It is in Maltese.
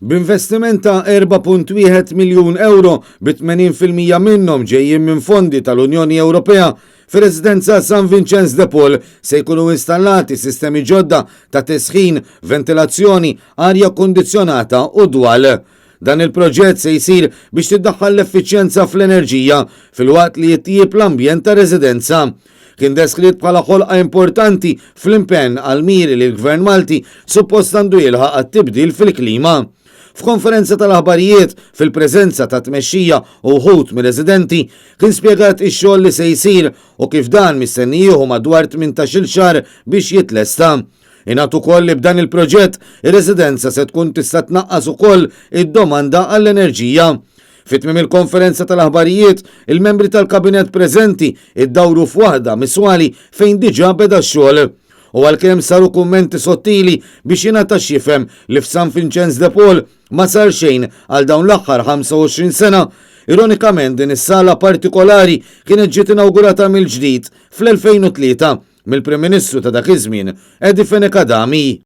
B'investiment ta' 4.1 miljun ewro, bi 80% minnhom ġejjin minn fondi tal-Unjoni Ewropea, fir-Residenza San Vinċenz de Paul se jkunu installati sistemi ġodda ta' tisħin, ventilazzjoni, arja kundizzjonata u dwal. Dan il-proġett se jsir biex tiddaħħal l-effiċjenza fl-enerġija filwaqt li jitjieb l-ambjent tar-residenza. Kien deskritt bħala ħolqa importanti fl-impenn għall-miri li l-Gvern Malti suppost għandu jilħaq għat-tibdil fil-klima. F'konferenza tal-aħbarijiet fil-preżenza ta' tmexxija u wħud mir-residenti kien spjegat ix-xogħol li se jsir u kif dan mistenni jieħu madwar 18-il xahar biex jitlesta. Ingħad ukoll li b'dan il-proġett ir-residenza se tkun tista' tnaqqas ukoll id-domanda għall-enerġija. Fi tmiem il-konferenza tal-aħbarijiet, il-membri tal-Kabinett preżenti iddawru f'waħda mis-swali fejn diġà beda x-xogħol. U għalkemm saru kummenti sottili biex jingħata x'jifhem li f'San Vinċenz de Paul ma sar xejn għal dawn l-aħħar 25 sena, ironikament din is-sala partikolari kienet ġiet inawgurata mill-ġdid fl-2003 mill-Prim Ministru ta' dak iż-żmien, Eddie Fenech Adami.